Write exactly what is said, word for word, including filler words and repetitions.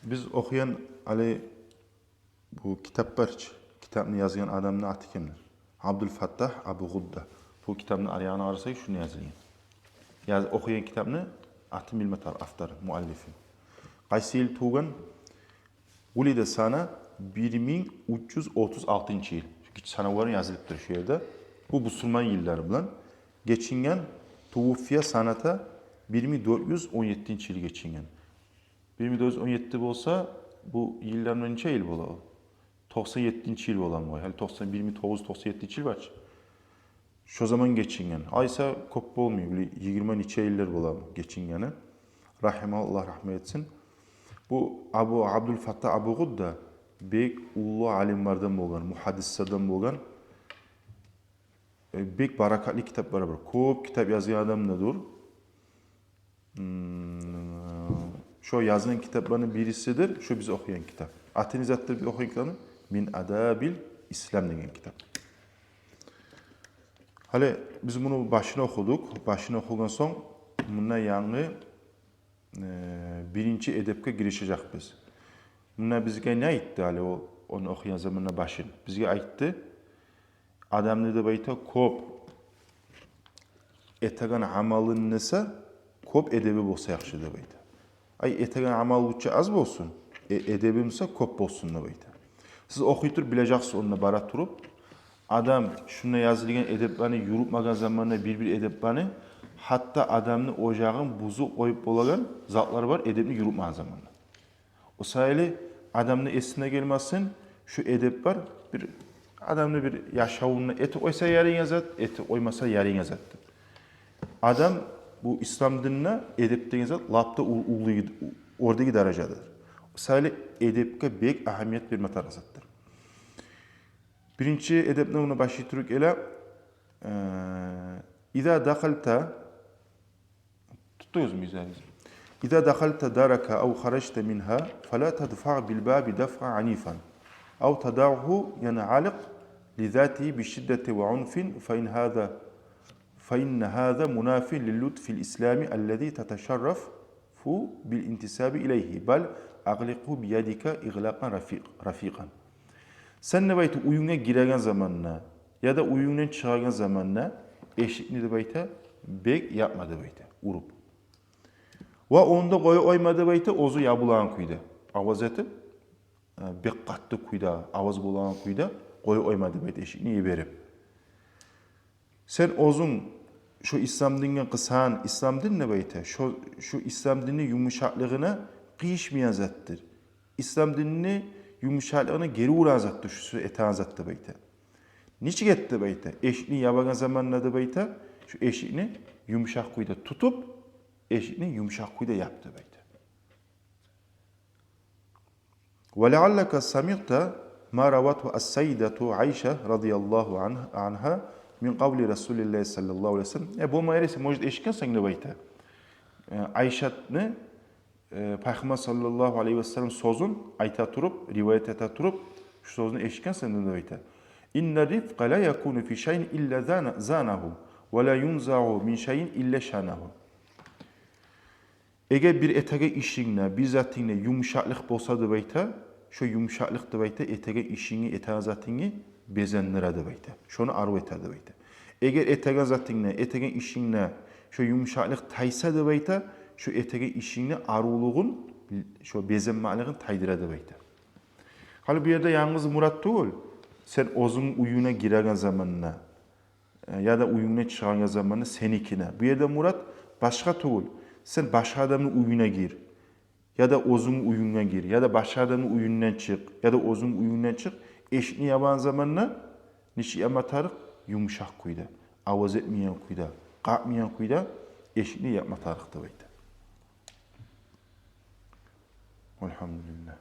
Биз охуйгъан гьали бу китап бар чы, китапны язгъан адамны аты кимдир? Абдул Фаттагь Абу Гъудда. Бу китапны аръягъына къарасакъ, шунда язылгъан. Яз-, охуйгъан китапны атын билме тарыкъ, автору, муаллифи. Къайсы йыл тувгъан? Вулида сана бир минг уьч юз отуз алтынчы йыл. Гиччи санавлар язылып тура шу ерде. Бу бусурман йыллары булан гечинген. Тувуффия саната бир минг дёрт юз он еттинчи йыл гечинген. Бир минг дёрт юз он етти болса, бу йыллардан нече йыл бола ол? Токъсан еттинчи йыл боламы? Гьали токъсан, бир минг тогъуз юз токъсан еттинчи йыл бар чы. Шо заман гечинген. Айса кёп болмай, били, йигирма нече йыллар боламы гечингени. Рагьимагьу, Аллагь рагьмат этсин. Бу Абу Абдул Фаттагь Абу Гъудда бек уллу алимлерден болгъан, мугьаддислерден болгъан. Э, бек баракатлы китаплары бар. Кёп китап язгъан адам да дюр. М, шо язгъан китапланы бирисидир шо биз охуйгъан китап. Аты не затдыр биз охуйгъан китапны? «Мин адабил ислам» деген китап. Гьали биз муну башын охудукъ. Башын охугъан сонг, мунда янгы, э, биринчи эдепге гиришежекбиз. Мунда бизге не айтды гьали о, ону охуйгъан заманда башын? Бизге айтды, адамны, деп айта, кёп этеген амалын эсе, кёп эдеби болса яхшы, деп айта. Ай, этеген амал лучше аз болсун, э, эдеби буса кёп болсун, деп айта. Сиз охуй туруп билежексиз, онда бара туруп, адам шунда язылгъан эдеплени юрютмеген заманда, бир-бир эдеплени, гьатта адамны ожагъын бузуп къоюп болагъан затлар бар, эдепни юрютмеген заманда. О саялы адамны эсине гелмесин, шу эдеп бар, бир адамны бир яшавунда этип къойса ярайгъан зат, этип къоймаса ярайгъан зат деп. Адам, бу ислам динде эдеп деген зат лап да ул-, уллу, оьрдеги даражадыр. О саялы эдепге бек агьамият берме тарыкъ затдыр. Биринчи эдепни муна башлай туруп геле, э, иза дахалта, тутугъуз мизагьны. Иза дахалта дарака ав харажта мингьа, фала тадфагь бил баби дафгьан анифан, ав тадагьгьу янъаликъ ли затигьи би шиддатин ва унфин, фа ин гьаза, фа инна гьаза мунафин ли лутфил ислами аллази таташаррафу бил интисаби илайгьи, бал агъликъгьу би ядика игълакъан рафикъ-, рафикъан. Сен, деп айта, уьюнге гиреген заманда, яда уьюнгден чыгъагъан заманда эшикни, деп айта, бек япма, деп айта, уруп. Ва онда къоя къойма, деп айта, оьзю ябылагъан кюйде, аваз этип, э, бек къатты кюйде, аваз болагъан кюйде къоя къойма, деп айта, эшикни йиберип. Сен оьзюнг шо ислам динге къысан, ислам дин, деп айта, шо, шо ислам динни юмушакълыгъына къыйышмайгъан затдыр. Ислам динни юмушакълыгъына гери урагъан затдыр шо этеген зат, деп айта. Нечик эт, деп айта, эшикни ябагъан заманда, деп айта, шо эшикни юмушакъ кюйде тутуп, эшикни юмушакъ кюйде яп, деп айта. Ва лааллака самиъта ма раватгьу ас-саййидату Айша радияллагьу ан-, ангьа мин къавли Расулиллагьи саллаллагьу алайгьи ва саллам. Э, болма ярай, сен, может, эшитгенсен, деп айта, э, Айшатны, э, Пайхаммар саллаллагьу алайгьи ва саллам сёзюн айта туруп, риваят эте туруп, шу сёзню эшитгенсен, деп айта. Инна рифкъа ла якуну фи шайин илла зана-, занагьу, ва ла юнзагьу мин шайин илла шанагьу. Эгер бир этеген ишингде, бир затынгда юмушакълыкъ болса, деп айта, шо юмушакълыкъ, деп айта, этеген ишингни, этеген затынгны безендире, деп айта. Шону арив эте, деп айта. Эгер этеген затынгда, этеген ишингде шо юмушакълыкъ тайса, деп айта, шо этеген ишингни аривлугъун, шо безенмеклигин тайдыра, деп айта. Гьали бу ерде янгыз мурат тюгюл, сен оьзюнг уьюнге гиреген заманда, э, яда уьюнгден чыгъагъан заманда сеникине. Бу ерде мурат башгъа тюгюл. Сен башгъа адамны уьюне гир, яда оьзюнг уьюнге гир, яда башгъа адамны уьюнден чыкъ, яда оьзюнг уьюнгден чыкъ. Эшикни ябагъан заманда нечик япма тарыкъ? Юмушакъ кюйде, аваз этмейген кюйде, къакъмайгъан кюйде эшикни япма тарыкъ, деп айта. Альгьамдулиллагь.